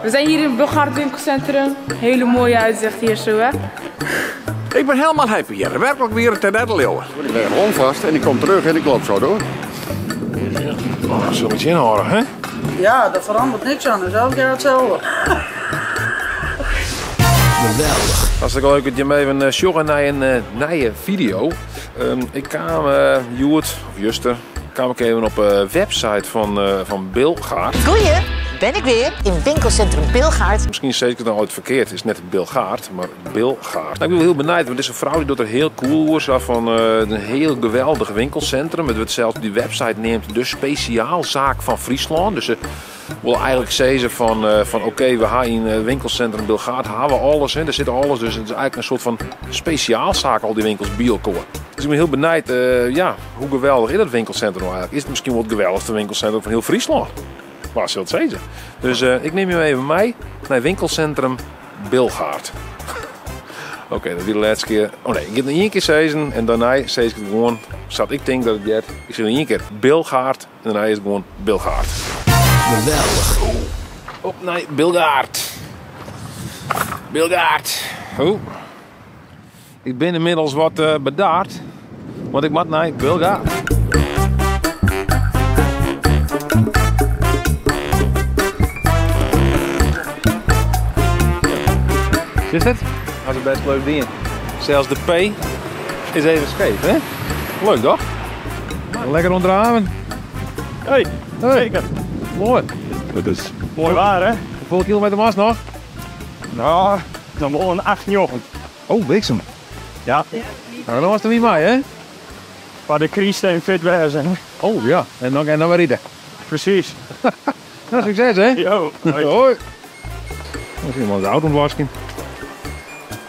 We zijn hier in Bilgaard winkelcentrum. Hele mooie uitzicht hier zo, hè? Ik ben helemaal happy hier. Werkelijk weer ten derde leeuwen. Ik leg gewoon vast en ik kom terug en ik loop zo door. Oh, dat zullen we inhouden, hè? Ja, daar verandert niks aan. Dat is elk jaar hetzelfde. Geweldig. Hartstikke leuk dat je even sjoggen naar een nieuwe video. Ik kwam Joert, of Juster, kwam ik even op de website van Bilgaard. Goeie, ben ik weer in winkelcentrum Bilgaard. Misschien zeg ik het nou ooit verkeerd, het is net Bilgaard, maar Bilgaard. Ik ben heel benieuwd, want er is een vrouw die doet er heel cool over, zo van een heel geweldig winkelcentrum. Het wordt zelfs die website neemt de speciaalzaak van Friesland. Dus ze wil eigenlijk zeggen van oké, we gaan in winkelcentrum Bilgaard, hebben we alles, hè. Daar zit alles, dus het is eigenlijk een soort van speciaalzaak, al die winkels bij elkaar. Dus ik ben heel benieuwd, hoe geweldig is dat winkelcentrum nou eigenlijk? Is het misschien wel het geweldigste winkelcentrum van heel Friesland? Waar zult het zeggen? Dus ik neem je even mee naar winkelcentrum Bilgaard. Oké, dat is de laatste keer. Oh nee, ik ga het nog één keer zeggen en daarna zeg ik het gewoon. Zat ik denk dat het jet. Ik zeg nog één keer Bilgaard en daarna is het gewoon Bilgaard. Geweldig. Op naar Bilgaard. Bilgaard. Oh. Ik ben inmiddels wat bedaard, want ik moet naar Bilgaard. Is het? Dat is best leuk ding. Zelfs de P is even scheef, hè? Leuk toch? Lekker onderhaven. Hey, Hey. Zeker. Mooi. Dat is mooi waar, hè? Hoeveel kilometer was het nog? Nou, dan wel een 8, 9. Oh, bliksem. Ja. Nou, dan was het er niet bij, hè? Waar de kriesteen fit wezen, hè? Oh ja, en dan weer rijden. Precies. Nou, succes, hè? Yo, hoi. Hoi. Dan is iemand de auto ontwasken.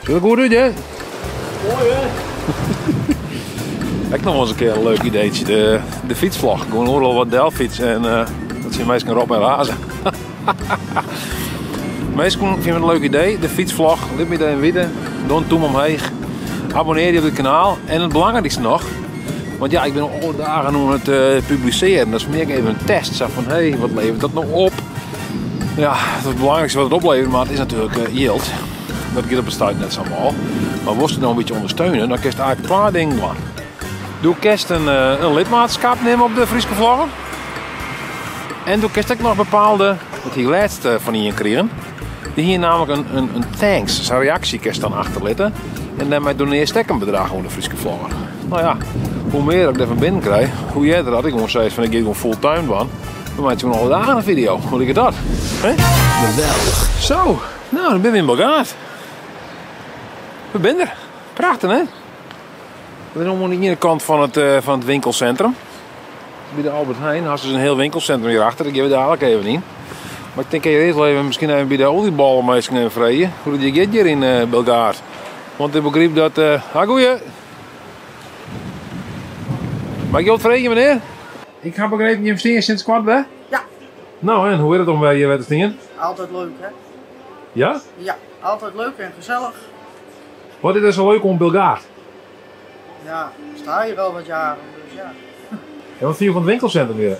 Ziet er goed uit, hè? Mooi, hè? Ik nog wel eens een keer een leuk ideetje. De fietsvlog. Gewoon overal wat delfiets en dat zien mensen Rob en Razen. Mensen vinden het een leuk idee. De fietsvlog. Laat me dat weten. Doe een toem omheen. Abonneer je op het kanaal. En het belangrijkste nog. Want ik ben al alle dagen aan het publiceren. Dat is meer even een test. Zo van, hé, hey, wat levert dat nou op? Ja, het belangrijkste wat het oplevert, maar het is natuurlijk yield. Dat gaat op het start net zo al. Maar moest het nou een beetje ondersteunen, dan kun je eigenlijk een paar dingen doen. Doe kerst een lidmaatschap nemen op de Fryske Vlogger. En doe kerst ook nog bepaalde, wat die laatste van hier kregen. Die hier namelijk een thanks, zo'n reactie kerst dan achterlaten. En daarmee doneer je ook een bedrag aan de Fryske Vlogger. Hoe meer ik ervan binnen krijg, hoe eerder dat ik gewoon zei van ik ga gewoon fulltime van. Dan maak je gewoon alle dagen een video. Hoe ligt dat? Hè? Geweldig. Zo, dan ben we in Bilgaard. We zijn er. Prachtig, hè? We zijn allemaal aan de ene kant van het winkelcentrum. Bij de Albert Heijn had ze dus een heel winkelcentrum hierachter. Ik geef het dadelijk even in. Maar ik denk, ik eerst wel even, misschien even bij de olieballen misschien even vreden. Hoe dat je gaat hier in Bilgaard. Want ik begreep dat ha, goeie. Mag ik je wat vreden, meneer? Ik heb begrepen, je hebt sinds kort, hè? Ja. Nou, en hoe is het om bij je te staan? Altijd leuk, hè? Ja? Ja, altijd leuk en gezellig. Wat is er zo leuk om Bilgaard? Ja, ik sta hier al wat jaren, dus ja. En wat vind je van het winkelcentrum weer?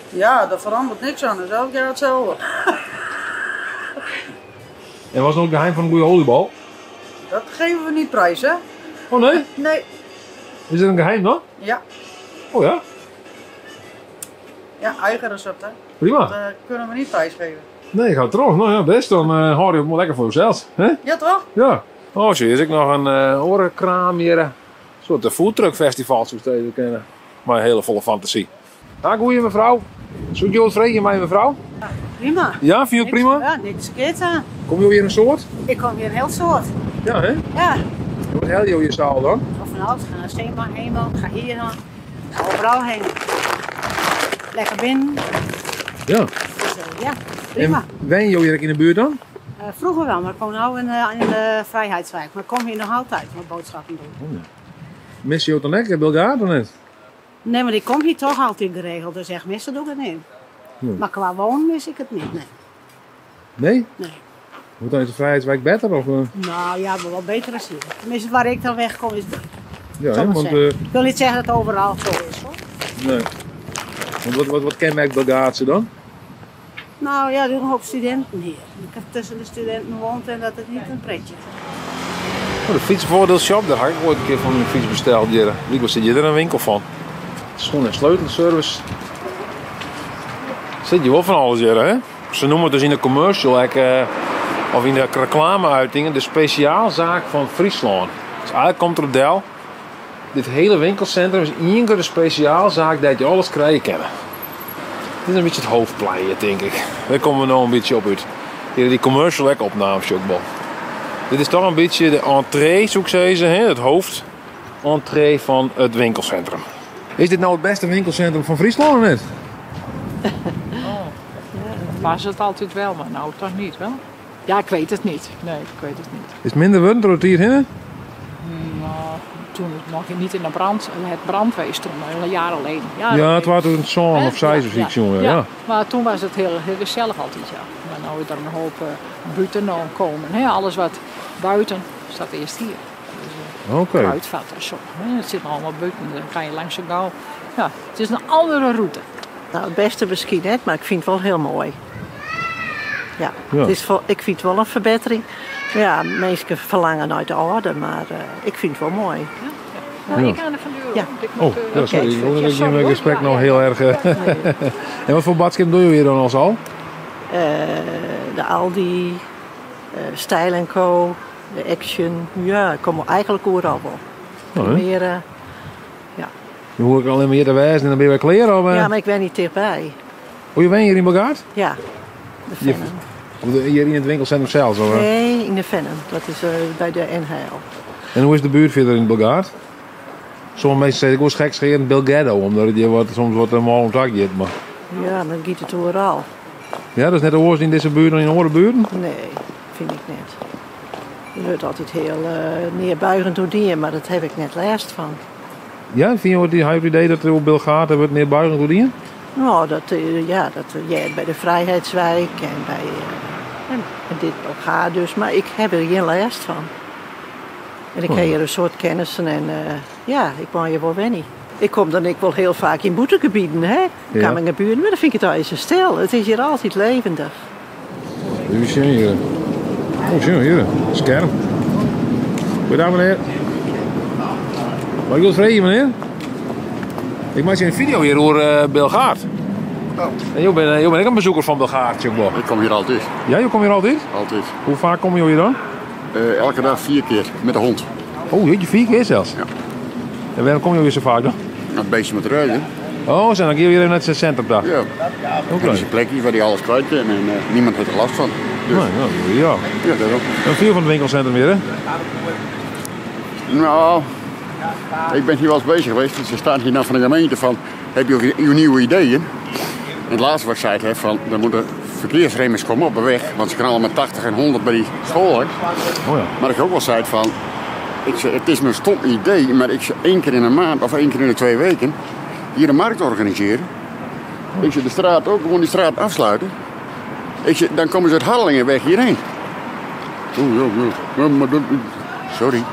Ja, daar verandert niks aan, dat is elk jaar hetzelfde. En wat is nou het geheim van een goede oliebal? Dat geven we niet prijs, hè? Oh nee? Nee. Is het een geheim dan? Ja. Oh ja? Ja, eigen recept, hè? Prima. Dat kunnen we niet prijsgeven. Nee, ik ga terug. Nou ja, best. Dan hou je het maar lekker voor jezelf. Hè? Ja, toch? Ja. Oh, zie je, is ik nog een orenkraam hier. Een soort foodtruckfestival, zoals deze kennen. Maar een hele volle fantasie. Ha, goeie mevrouw. Zoek je wat vrede mij, mevrouw? Ja, prima. Ja, vind je het prima? Ja, niks verkeerd aan. Kom je weer een soort? Ik kom hier een heel soort. Ja, hè? Ja. En wat hel je je zaal dan? Of van alles. Ga naar Sema, Hema, ga hier dan. Ga overal heen. Lekker binnen. Ja. Dus ja, prima. En wen je hier in de buurt dan? Vroeger wel, maar ik woon nu in de Vrijheidswijk. Maar ik kom hier nog altijd mijn boodschappen doen. Oh, ja. Mis je het dan ook, Bilgaard of niet? Nee, maar ik kom hier toch altijd geregeld, dus echt missen doe ik het niet. Ja. Maar qua wonen mis ik het niet, nee. Nee? Nee. Wordt dan is de Vrijheidswijk beter? Of? Nou ja, maar wel beter dan hier. Tenminste, waar ik dan wegkom is beter. Ja, Zal hè, ik maar want, zeggen. Ik wil niet zeggen dat het overal zo is, hoor. Nee. Want wat kenmerkt Bilgaardse dan? Nou ja, er zijn een hoop studenten hier. Ik heb tussen de studenten woont en dat is niet een pretje. Oh, de fietsvoordeelshop, daar had ik ooit een keer van mijn fiets besteld. Hier. Blijkbaar zit je er een winkel van. Schoen- en sleutelservice. Zit je wel van alles hier, hè? Ze noemen het dus in de commercial, of in de reclameuitingen, de speciaalzaak van Friesland. Dus eigenlijk komt er op del. Dit hele winkelcentrum is één keer de speciaalzaak dat je alles krijgen kan. Dit is een beetje het hoofdplein, denk ik. Daar komen we nou een beetje op uit. Hier die commercial ook opnames, ook wel. Dit is toch een beetje de entree, zoek ze ze, hè? Het hoofdentree van het winkelcentrum. Is dit nou het beste winkelcentrum van Friesland of niet? Oh, was het altijd wel, maar nou toch niet, wel? Ja, ik weet het niet. Nee, ik weet het niet. Is het minder geworden door het hier heen? Nou, toen het nog niet in de brand, het brandwees toen, maar een jaar alleen. Ja, Ja, het was toen zo'n Hè? of zes of Ja, iets, jongen. ja. Ja. Maar toen was het heel, heel gezellig altijd, ja. Maar nou is er een hoop buiten komen. Hè? Alles wat buiten staat eerst hier. Dus, Oké. Kruidvat en zo. Hè? Het zit nog allemaal buiten, dan kan je langs zo gauw. Ja, het is een andere route. Nou, het beste misschien net, maar ik vind het wel heel mooi. Ja, Ja. Het is ik vind het wel een verbetering. Ja, mensen verlangen naar de orde, maar ik vind het wel mooi. Ja. Nou, Ja. ik ga er vandoor. Ja. want ik Oh, moet, ja, sorry. Ik hoor dat Ja, je sorry, mijn hoor. gesprek Ja, nog ja. heel erg, En wat voor badschip doe je hier dan als al? De Aldi, Stijl en Co, de Action. Ja, ik kom eigenlijk overal wel. Oh, hè? Meer, ja. Je hoort alleen maar hier te wijzen en dan ben je weer klaar? Of, Ja, maar ik ben niet dichtbij. Oh, je bent hier in Bilgaard? Ja, de Je Vennen. Of hier in het winkelcentrum zelf? Of? Nee, in de Vennen. Dat is bij de NHL. En hoe is de buurt verder in Bilgaard? Sommige mensen zeggen, ik was gek scheren Bilghetto, omdat het hier soms wat een mal omzak zit. Maar... Ja, maar dan gaat het overal. Ja, dat is net de oors in deze buurt dan in andere buurten? Nee, vind ik net. Je wordt altijd heel neerbuigend door die, maar dat heb ik net last van. Ja, vind je het, heb je het idee dat er op Bilgaard wordt neerbuigend door die? Nou, dat ja, dat jij bij de Vrijheidswijk en bij en dit Bilgaard dus, maar ik heb er geen last van. En ik heb hier een soort kennissen en ja, ik woon hier wel wennen. Ik kom dan ik wel heel vaak in boetegebieden, hè? Ja. Kammingerburen, maar dan vind ik het al eens stil. Het is hier altijd levendig. Even zien hier. Oh, zien hier. Scherm. Goedendag, meneer. Mag ik wil vragen, meneer? Ik maak een video hier over Bilgaard. Oh. En jij bent ook een bezoeker van Bilgaard, Jukbo. Ik kom hier altijd. Ja, je komt hier altijd? Altijd. Hoe vaak kom je hier dan? Elke dag 4 keer, met de hond. Oh, jeetje, 4 keer zelfs? Ja. En waarom kom je weer zo vaak dan? Het beestje moet rijden. Oh, zijn dan hier weer net zijn centrum daar? Ja. Oké. Het is een plekje waar die alles kwijt kan en niemand heeft er last van. Dus. Nee, nou, ja. Ja, daarom. En veel van het winkelcentrum weer, hè? Nou, ik ben hier wel eens bezig geweest. Ze staan hier nou van de gemeente van, heb je ook uw nieuwe ideeën? En het laatste wat ik zei, hè, van, er moeten verkeersremmers komen op de weg, want ze knallen met 80 en 100 bij die school. Hè. Oh ja. Maar ik ook wel zei van, ik zei, het is me een stom idee, maar ik zei 1 keer in een maand of 1 keer in de 2 weken hier een markt organiseren. Ik zei, de straat ook, gewoon die straat afsluiten. Ik zei, dan komen ze uit Harlingenweg hierheen. Oeh, ja, ja. Ja, maar dat, sorry.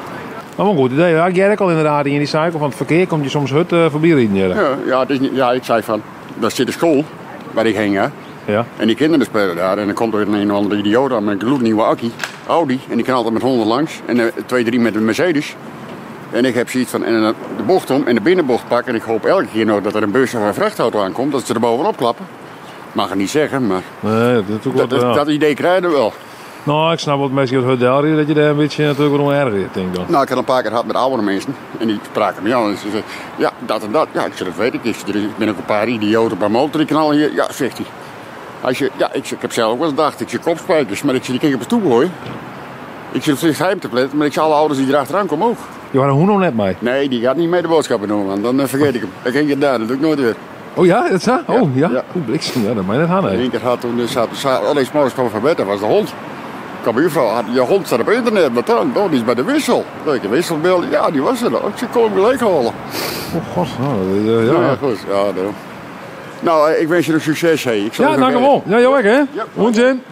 Maar een goed idee. Ja, ik jij ook al inderdaad in die cycle van het verkeer komt je soms hut voorbij rijden. Ja. Ja, ja, het is niet, ja, ik zei van, daar zit de school waar ik heen ga. Ja. En die kinderen spelen daar en dan komt er een of andere idioot aan met een gloednieuwe Audi. En die knalt er met 100 langs en 2, 3 met een Mercedes. En ik heb zoiets van, en dan de bocht om en de binnenbocht pakken. En ik hoop elke keer nog dat er een bus of een vrachtauto aankomt, dat ze er bovenop klappen. Mag ik niet zeggen, maar Nee, dat is natuurlijk wat, ja. dat idee krijg je wel. Nou, ik snap wat mensen op het hotel rijden, dat je daar een beetje natuurlijk wat onerg is, denk ik dan. Nou, ik had een paar keer gehad met oudere mensen en die spraken me aan en ze zeiden, ja, dat en dat. Ja, ik zei, dat weet ik. Ik zei, er ben ook een paar idioten op mijn motor die knallen hier. Ja, zegt hij. Hij zei, ja, ik zei, ik heb zelf ook wel eens gedacht, ik zei, kopspijkers, maar ik zei, die kan ik op de stoel gooien. Ik zei, het is geheim te pletten, maar ik zei, alle ouders die erachteraan komen ook. Je had een hoen nog net mee? Nee, die gaat niet mee de boodschappen doen, want dan vergeet ik hem. Dan ging ik daar, dat doe ik nooit weer. Oh ja, dat is dat? Oh ja. Ja. Oeh, bliksem, ja, dat mag je net aan, hè. Eén keer had toen, zat, alleen 's morgens kwam van bed, dat was de hond. Ik kwam buurvrouw, had, je hond staat op internet, wat dan? Oh, die is bij de wissel. Dat ik een wisselbeeld, ja, die was er nog. Ik zei, kom hem gelijk halen. Oh god, nou, dat is ja. Ja, goed, ja, daarom. Nou, ik wens je nog succes, hè. Ik zal Ja, nog dank even u wel. Ja, jou ook, hè? Ja. Onzin.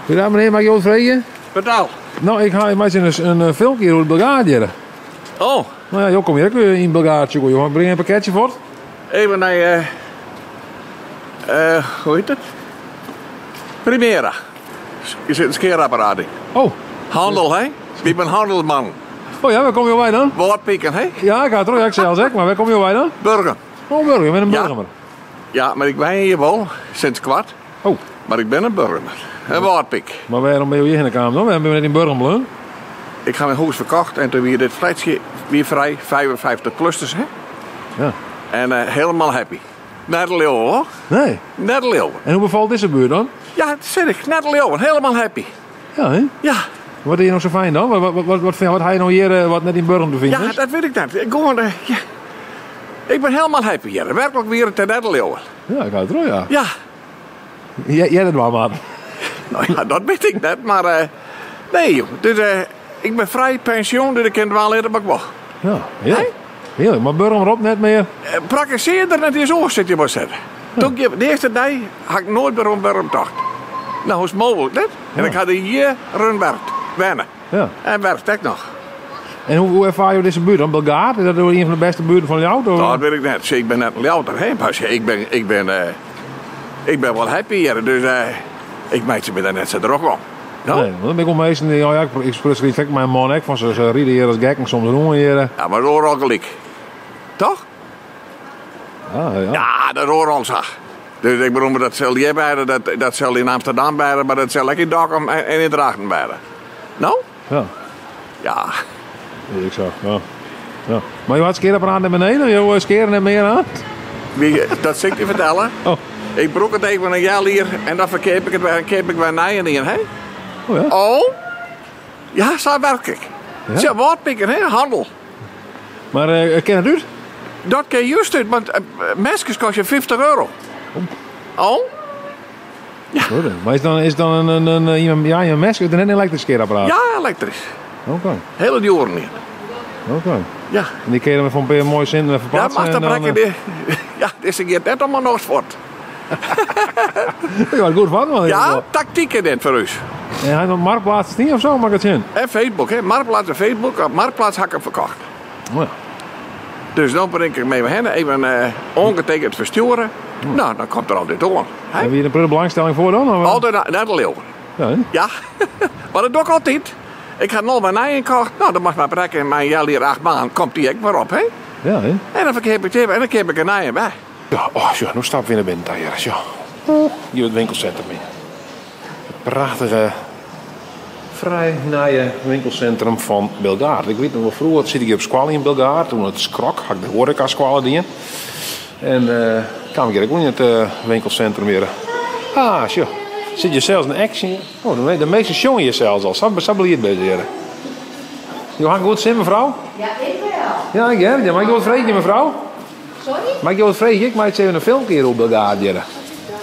Goedendag meneer, mag ik jou vragen? Vertel. Nou, ik ga maar eens een filmpje over het Bilgaard hier. Oh. No ja, jo komme hjir ek wer yn Bilgaard, Sjoeke. Jo bringe in pakketsje fuort? Even nei, eh, hoe heet het? Primera. Er zit een scheerapparaat in. Oh. Handel, hè? Ik ben handelsman. Oh ja, wêr komme jo wei dan? Wâldpiken, hè? Ja, ik ha it troch, ja, ik sels ek, mar wêr komme jo wei dan? Burgum. Oh, Burgum, je binne in Burgumer. Ja, mar ik wenje hjir wol, sinds koart. Oh. Mar ik bin in Burgumer. In Wâldpyk. Mar wêrom binne jo hjirhinne kaam dan? Wêrom binne jo net yn Burgum bleaun? Ik ha myn hûs ferkocht en toen wie dit flatsje wie frij, 55 plussers, hè? Ja. En eh, helemaal happy. Net te leauwen, hoor. Nee. Net te leauwen. En hoe befalt dizze buert dan? Ja, dat sis ik. Net te leauwen. Helemaal happy. Ja, hè? Ja. Wat is hjir no sa fijn dan? Wat, wat, wat, wat, wat ha je no hjir eh, wat net yn Burgum te finen Ja, is? dat wit ik net. Ik, gewoan, eh, ja. Ik bin helemaal happy hjir. Werklik wier, it is net te leauwen. Ja, ik ha it troch, ja. Ja. Jij dat wel, maar. Nou ja, dat wit ik net, mar eh, nee, joh. Dus, eh, ik bin frij pensjoen, dus ik kin dwaan litte wat ik wol. Ja, hearlik. Hearlik. Mar Burgum ropt net mear. Eh, Prakkesearder net iens oars sit je mar setten. Toen ik de earste dei ha ik noait wer oan Burgum tocht. Nou, hoe is it mooglik net? En ik ha der jierren werkt, wenne. Ja. En werkt ek noch. En hoe, hoe ervaar je dizze buert dan? Bilgaard? Is dat een fan de bêste buerten fan Ljouwert? Of? Dat wit ik net. Zie, ik bin net in Ljouwerter, hè. Mar ik bin, ik bin, eh, ik bin wol happy hjir. Dus eh, ik meitsje my der net sa drok om. No? Nee, want dan bin ik wol minsken die, oh ja, ik, ik spreek ek mei in man ek fan se, se ride hjir as gekken soms rûn hjir. Ja, mar oeral gelyk. Toch? Ja, ja. Ja, dat is oeral sa. Dus ik bedoel, dat sil hjir barre, dat, dat sil yn Amsterdam barre, mar dat sil ek yn Dokkum en, en yn Drachten barre. No? Ja. Ja. Dat is ek sa, ja. ja. Mar jo hat skearapparaat net mear nedich? Jo eh, skeare net mear oan? Wie, dat sil ik dy fertelle. Oh. Ik brûk it even in healjier en dan ferkeap ik it wer en keap ik wer nijen ien, hè? Oh ja? Oh? Ja, sa werk ik. Ja? Tsja, Wâldpiken, hè? Handel. Mar eh, kin it út? Dat kin just út, want eh, meskes kostje 50 euro. Oh? Ja. Mar is dan, is dan in, in, in, ja, in meske, is net in elektrysk skearapparaat? Ja, elektrysk. Oké. Hele djoeren ien. Oké. Ja. En dy kin je dan foar in pear moaie sinten wer Ja, ferpatsen? mag en dan dan, brekke de. Ja, dizze giet net om noch fuort. Ja, goed van, man. Ja, taktieken dit foar ús. En hy op Marktplaats stien of zo, mag ik it sjen? En Facebook, hè? Marktplaats en Facebook. Op Marktplaats ha ik him ferkocht. Oh ja. Dus dan breng ik mee heen, even eh, ongetekend ferstjoere. Nou, dan komt er altyd oan. Hè? Wie der in protte belangstelling foar dan? Of? Altyd net leauwen. Ja, hè? Ja, mar dat doch ik altyd. Ik ha no wer nijen kocht. Nou, dan moatst mar berekkenje, mei in healjier, 8 maand, komt dy ek wer op, hè? Ja, hè? En dan ferkeap ik dit en dan keap ik in nijen by. Ja, oh, sjoch, no stappe we nei binnen ta hjir. Sjoch, hjir it winkelsintrum yn. It prachtige, frij nije winkelsintrum fan Bilgaard. Ik wit noch wol froeger siet ik hjir op skoalle yn Bilgaard. Toen it skrok, ha ik de hoarekaskoalle dien. En eh, kaam ik hjir ek wol yn it eh, winkelsintrum hjir. Ah, sjoch, sit hjir sels in action. Oh, de, de minsken sjonge hjir sels al. Sa, sa bliid binne se hjir. Jo ha goed sin, mefrou? Ja, ik wel. Ja, ik hear it. Ja, mei ik jo wat freegje, mefrou? Sorry? Mei ik jo wat freegje? Ik meitsje even in filmke hjir oer Bilgaard hjir.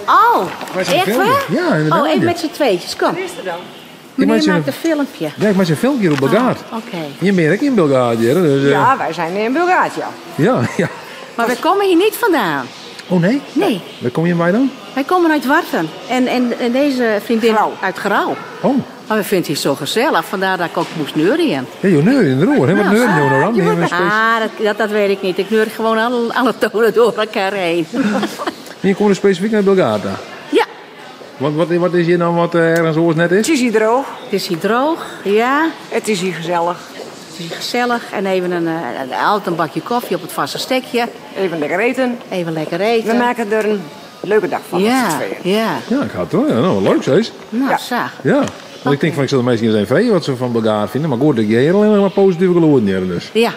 Oh, Meitsje in echt filmpje. waar? Ja, inderdaad. Oh, even met z'n tweetjes, kom. Ik Meneer meitsje maakt een filmpje. Ja, ik meitsje in filmpke hjir oer Bilgaard. Oh, Oké. Jim binne ek yn Bilgaard hjir, dus... eh, Ja, wij zijn in Bilgaard, ja. Ja, ja. Maar wij komen hier niet vandaan. Oh nee? Nee. Wêr komme jim wei dan? Wij komen uit Warten. En, en, en deze vriendin uit Grou. Oh. Maar we vinden het hier zo gezellig, vandaar dat ik ook moest neurien. Ja, jo neurien deroer, hè? Wat neurien jo no dan? Neem een Ah, dat, dat, dat weet ik niet. Ik neur gewoon alle, alle tonen door elkaar heen. Je komt dus specifiek nei Bilgaard dan? Ja. Wat, wat, wat is hjir dan wat eh, ergens oars net is? Het is hier droog. Het is hier droog, ja. Het is hier gezellig. Het is hier gezellig. En even een, eh, altijd een bakje koffie op het vaste stekje. Even lekker eten. Even lekker eten. We maken er een leuke dag van met Ja, z'n tweeën. ja. Ja, ik had het hoor. Ja, nou, leuk steeds. Nou, zag. Ja. Want ik denk van, ik zal de meesten eens even vragen wat ze van Bilgaard vinden. Maar goed, ik heer alleen maar positieve geluiden hier dus. Ja.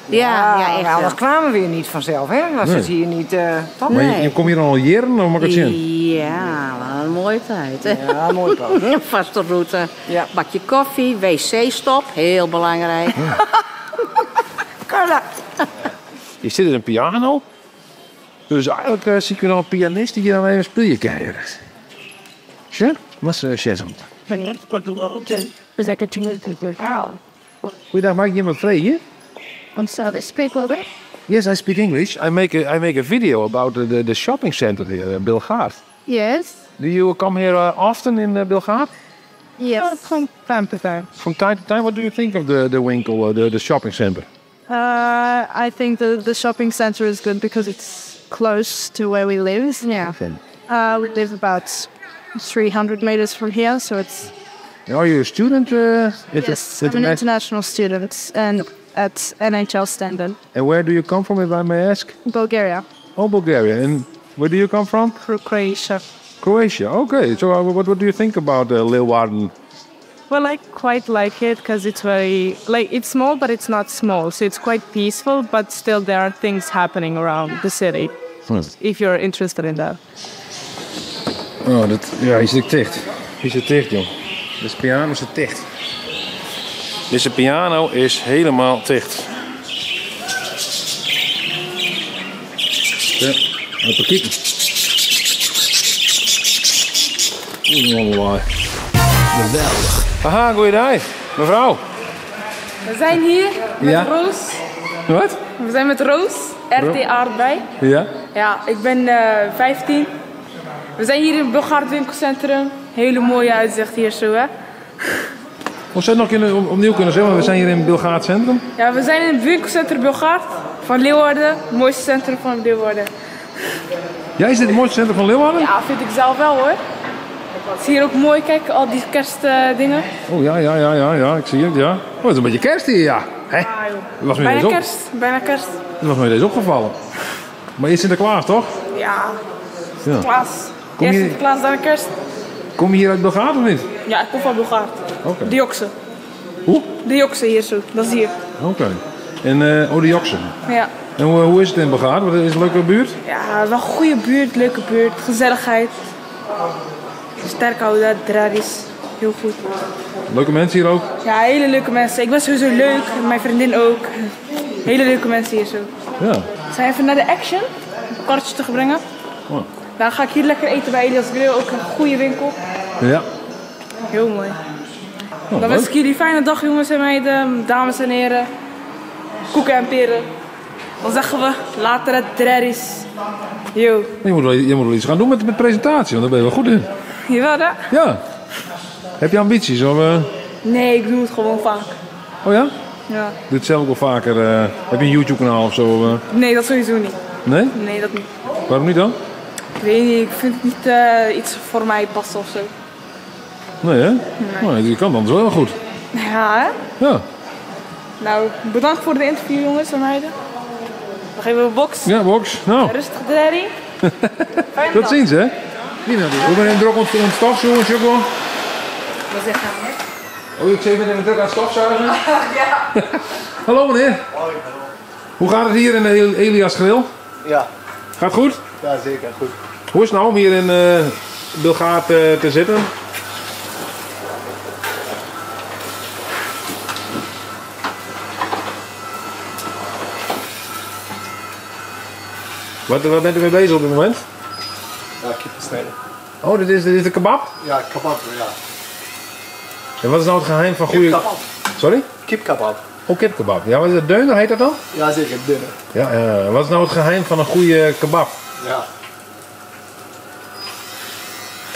Ja, ja, echt anders wel. kwamen we hier niet vanzelf, hè? Was Nee. het hier niet... eh, toch? Maar je, je komt hier al jaren, of mag ik het zien? Ja, wat een mooie tijd. Hè? Ja, mooi poos. Een vaste route. Bakje koffie, wc-stop, heel belangrijk. Carla. Hier zit een piano. Dus eigenlijk eh, zie ik nog een pianist die hier dan even spelen kan. Sure? Wat is uh, Goeiedag, mag ik je wat vragen? Yes, I speak English. I make a video about the shopping center here in Bilgaard. Yes. Do you come here often in Bilgaard? Yes. From time to time. From time to time, what do you think of the winkel, the shopping center? Uh, I think the, the shopping center is good because it's close to where we live. Yeah. Uh, we live about 300 meters from here, so it's. Are you a student? Uh, yes, I'm an international student and at NHL Stenden. And where do you come from, if I may ask? Bulgaria. Oh, Bulgaria. And where do you come from? Croatia. Croatia. Okay. So, uh, what, what do you think about uh, Leeuwarden? Well, I quite like it because it's very like it's small, but it's not small, so it's quite peaceful. But still, there are things happening around the city. If you're interested in that. Oh, dat, ja, hier zit ik dicht. Hier zit dicht, joh. Deze piano zit dicht. Deze piano is helemaal dicht. Ja, even kijken. Oeh, Geweldig. Aha, goeiedag. Mevrouw. We zijn hier met Ja. Roos. Wat? We zijn met Roos, RT Aardbei. Ja. Ja, ik ben eh 15. We zijn hier in Bulgaard winkelcentrum. Hele mooie uitzicht hier zo, hè. Of zou je het nog kunnen, opnieuw kunnen zeggen? Want we zijn hier in Bilgaard Centrum. Ja, we zijn in het winkelcentrum Bilgaard van Leeuwarden. Het mooiste centrum van Leeuwarden. Ja, is dit het mooiste centrum van Leeuwarden? Ja, vind ik zelf wel hoor. Het is hier ook mooi, kijk, al die kerstdingen. Oh ja, ja, ja, ja, ja, ik zie het, ja. Oh, het is een beetje kerst hier, ja. Hè? Ah, joh. Dat was me Bijna deze op- kerst, bijna kerst. Dat was me deze opgevallen. Maar eerst Sinterklaas, toch? Ja, Ja. Sinterklaas. Kom Eerst je- Sinterklaas, daarna kerst. Kom je hier uit Belgaard of niet? Ja, ik kom van Bulgaard. Oké. Dioxen. Hoe? Dioxen hier zo, dat is hier. Oké. En eh oh, de Joksen. Ja. En hoe, hoe is het in Belgaard? Wat is het een leuke buurt? Ja, wel een goede buurt, leuke buurt, gezelligheid. Sterk houden, tradis. Heel goed. Leuke mensen hier ook? Ja, hele leuke mensen. Ik ben sowieso leuk, mijn vriendin ook. Hele leuke mensen hier zo. Ja. Zijn we even naar de Action, een karretje terugbrengen. Oh. Dan ga ik hier lekker eten bij Elias Grill, ook een goede winkel. Ja. Heel mooi. Oh, Dan wens ik jullie een fijne dag jongens en meiden, dames en heren. Koeken en peren. Dan zeggen we later het tradis. Yo. Je moet wel, je moet wel iets gaan doen met, met presentatie, want daar ben je wel goed in. Jawel hè? Ja. Heb je ambities? Of, eh? Nee, ik doe het gewoon vaak. Oh ja? Ja. Doe het zelf ook wel vaker. eh, heb je een YouTube kanaal of zo? eh? Nee, dat sowieso niet. Nee? Nee, dat niet. Waarom niet dan? Ik weet niet, ik vind het niet eh, iets voor mij passen of zo. Nee hè? Nee. je kan dan wel heel goed. Ja, hè? Ja. Nou, bedankt voor de interview jongens en meiden. Nog even een box. Ja, box. Nou. Rustig, daddy. Fijne Tot dag. ziens hè. We zijn druk ont ont stofzuigen, Jukko. Wat zeg je nou? Oh, ik zit met even druk aan het stofzuigen. Ja. Hallo meneer. Hoe gaat het hier in de Elias Grill? Ja. Gaat goed? Ja, zeker. Goed. Hoe is het nou om hier in eh Bilgaard eh, te zitten? Wat, wat bent u mee bezig op dit moment? Ja, kippen snijden. Oh, dit is, dit is de kebab? Ja, kebab, ja. En wat is nou het geheim van goede... Kipkebab. Sorry? Kipkebab. Oh, kipkebab. Ja, wat is het? Deuner heet dat dan? Ja, zeker. Dunne. Ja, ja. Wat is nou het geheim van een goede kebab? Ja.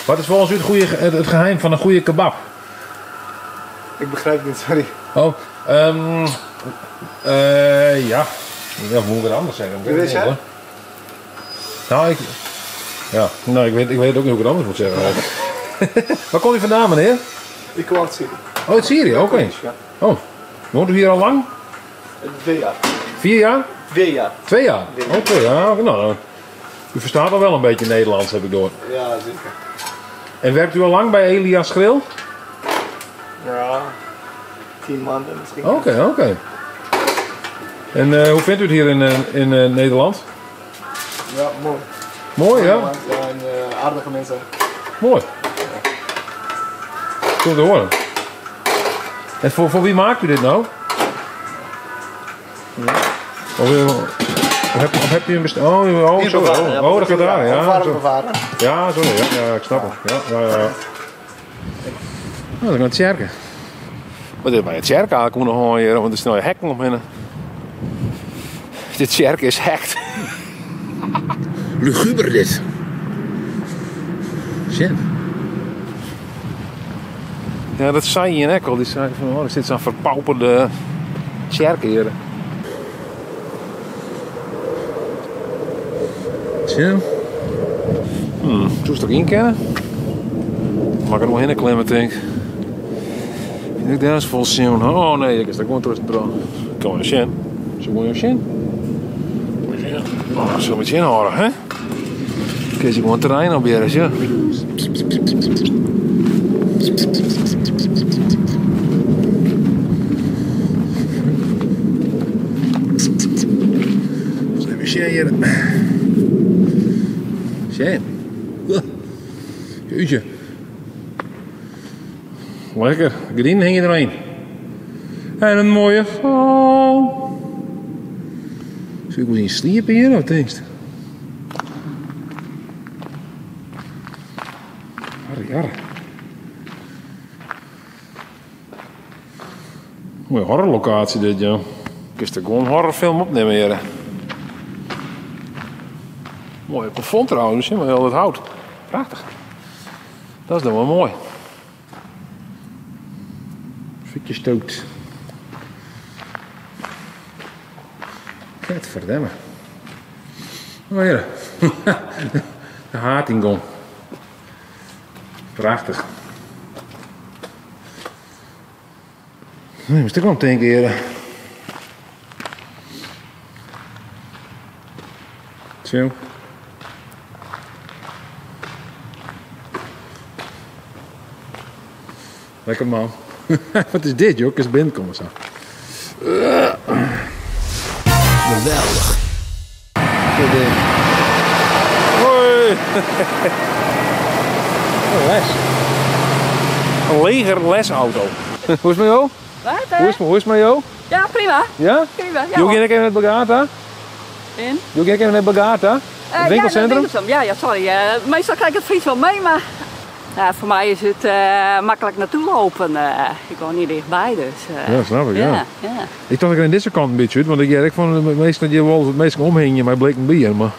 Wat is volgens u het, goede, het, het geheim van een goede kebab? Ik begrijp het niet, sorry. Oh, ehm eh, ja. Ja, hoe moet ik het anders zeggen? Ik weet het Weet niet, je? hoor. Nou, ik... Ja, nou, ik weet, ik weet ook niet hoe ik het anders moet zeggen. Waar komt u vandaan, meneer? Ik kom uit Syrië. Oh, uit Syrië, oké. Ja. Oh, woont u hier al lang? Twee jaar. Vier jaar? Twee jaar. Twee jaar? Twee jaar. Oké, ja, nou, u verstaat al wel een beetje Nederlands, heb ik door. Ja, zeker. En werkt u al lang bij Elias Grill? Ja. Tien maanden misschien. Oké, oké. En eh, hoe vindt u het hier in, eh, in eh, Nederland? Ja, mooi. Mooi, ja? Mooi, Ja, en eh, aardige mensen. Mooi. Goed om te horen. En voor, voor wie maakt u dit nou? Of, eh, of, heb, of hebt u een bestel? Oh, oh, Hier zo. bewaren, Oh, ja, oh, dat gaat daar. Ja, Warm zo. bewaren. Ja, zo. Ja, ja, ik snap het. Ja, ja, ja. Nou, dan gaan we het tjerken. Maar dit bij het tjerken ik moet nog gewoon hier, want er snel hekken om binnen. Dit tjerk is hekt. Luguber dit. Shit. Ja, dat zei je ook al. Die zei van, oh, er zit zo'n verpauperde tjerk hier. Tsjin. Soest der yn kinne? Moat ik der oerhinne klimme, tink. Fyn ik dêr ris fol sjen. Oh nee, ik is der gewoan troch de brân. Kom even sjen. Sil gewoan even sjen. Oh, sil my tsjinhâlde, hè? Kun je gewoan terrein op hjir, ja. Even sjen hjir. Sjen. Jeetje. Lekker, gerdinen hingje derheen. En in mooie val. Soe ik wol yn sliepe hjir, of tinkst? Arre, arre. Mooie horrorlokatie dit, ja. Kinst der gewoan een horrorfilm opnimme hjir. Mooie plafond trouwens, zie maar heel dat hout. Prachtig. Dat is dan wel mooi. Futje stookt. Verdemme. Oh hier. De haardingang. Prachtig. Nee, moest ik wel denken hier. Zo. Lekker man. Wat is dit joh? Ik eens binnenkomen zo. Geweldig. Hoi. Een les. Een leger lesauto. Hoe is het met jou? Wat, hè? Hoe is het met jou? Ja, prima. Ja? Prima, ja. Doe ik even naar Bagata? In? Doe ik even naar Bagata? Het winkelcentrum? Ja, winkelcentrum. Ja, ja, sorry. Meestal krijg ik het Fries wel mee, maar ja, voor mij is het makkelijk naartoe lopen. Ik woon hier dichtbij, dus. Ja, snap ik, ja. Ja, ja. Ik dacht ik in deze kant een beetje uit, want ik vond het meestal dat je wel het meest omhing, maar bleek een bier, maar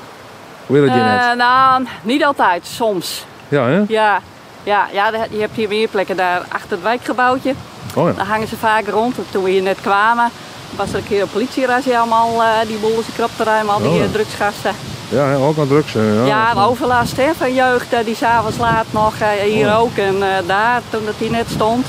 hoe weet dat je net? Nou, niet altijd, soms. Ja, hè? Ja, ja, ja, je hebt hier meer plekken daar achter het wijkgebouwtje. Oh, ja. Daar hangen ze vaak rond. En toen we hier net kwamen, was er een keer een politierazzia allemaal, die boel is krap te ruimen, al die, Oh, ja. drugsgasten. Ja, hè, ook aan drugs, hè, ja. Ja, en overlast, hè, van jeugd, die s'avonds laat nog, hier Oh. ook en daar, toen dat die net stond.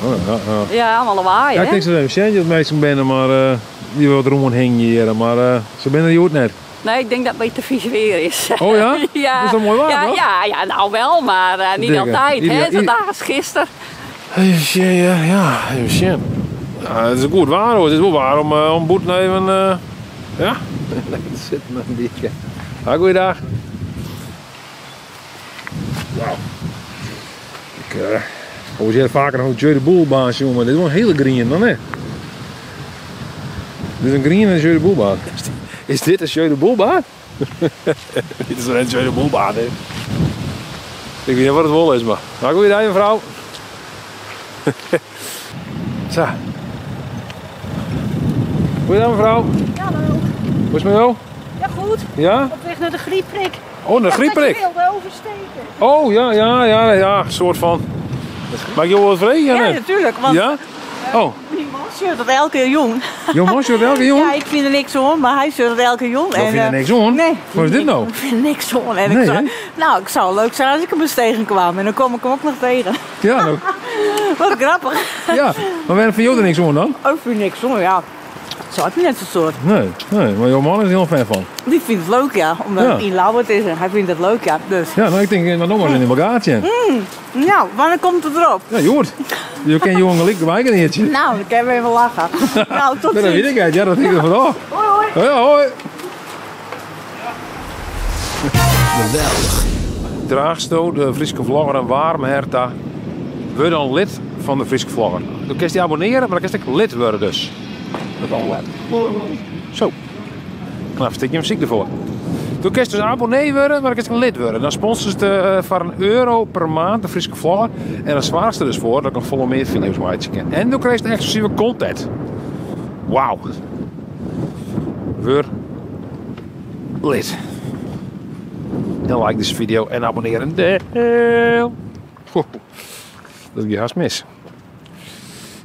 Oh, ja, ja. Ja, allemaal lawaai, Ja, ik hè? denk dat er een centje dat meestal binnen, maar die wil rond hingen hier, maar ze binnen die ook net. Nee, ik denk dat het te vies weer is. Oh ja? Ja. Is dat mooi waar, Ja, toch? ja, ja, nou wel, maar niet Dikke. altijd, hè? Ieder- Zo'n dag als gisteren. Even zien, ja, ja, even zien. Ja, het is goed waar hoor, het is wel waar om boete even, ja. Lekker zitten met een biertje. Ja, goeiedag. Wauw. Ik hoor hier vaker nog een Jeu de Boelbaan, jongen, maar dit is wel een hele green dan, hè? Dit is een green en een Jeu de Boelbaan. Is dit een Jeu de Boelbaan? Dit is een Jeu de Boelbaan, hè? Ik weet niet wat het wol is, maar. Nou, goeiedag, mevrouw. Zo. Goeiedag, mevrouw. Ja, hallo. Hoe is het met jou? Ja, goed. Ja? Op weg naar de griepprik. Oh, de griepprik. Ik wilde oversteken. Oh, ja, ja, ja, ja, soort van. Mag ik jou wat vragen, Ja, Janet? natuurlijk. Want, Ja? Oh. Mijn man zeurt dat elke jong. Jouw man zeurt elke jong? Ja, ik vind er niks aan, maar hij zeurt dat elke jong. Jij vindt er niks aan? Nee. Wat is dit nou? Ik vind er niks aan. En ik Nee, zou, hè? nou, ik zou het leuk zijn als ik hem eens tegenkwam. En dan kom ik hem ook nog tegen. Ja, nou. Wat grappig. Ja, maar waarom vind je er niks aan dan? Oh, ik vind niks aan, ja. Zo heb je net zo'n soort. Nee, nee, maar jouw man is er heel fan van. Die vindt het leuk, ja. Omdat Ja. het in Lauwert is en hij vindt het leuk, ja. Dus. Ja, nou, ik denk, maar nog maar in de bagage. Nou, wanneer komt het erop? Ja, je hoort. Je kent jongen gelijk de wijk een eertje. Nou, dan kunnen we even lachen. Nou, tot Ja, dat ziens. weet ik uit. Ja, dat denk ik ervan af. Hoi, hoi. Ja, hoi. Geweldig. Draagsto, de Friese vlogger en warme herta. Word dan lid van de Friese vlogger. Dan kun je je abonneren, maar dan kun je ook lid worden dus. Dat al. Zo. Knap stukje muziek ervoor. Toen kun je dus abonnee worden, maar dan kun je ook lid worden. Dan sponsort ze voor een euro per maand de Friese vlogger. En dan zwaar ze er dus voor dat ik nog volle meer video's maken kan. En dan krijg je exclusieve content. Wauw. Word lid. En like deze video en abonneer en deel. Dat is haast mis.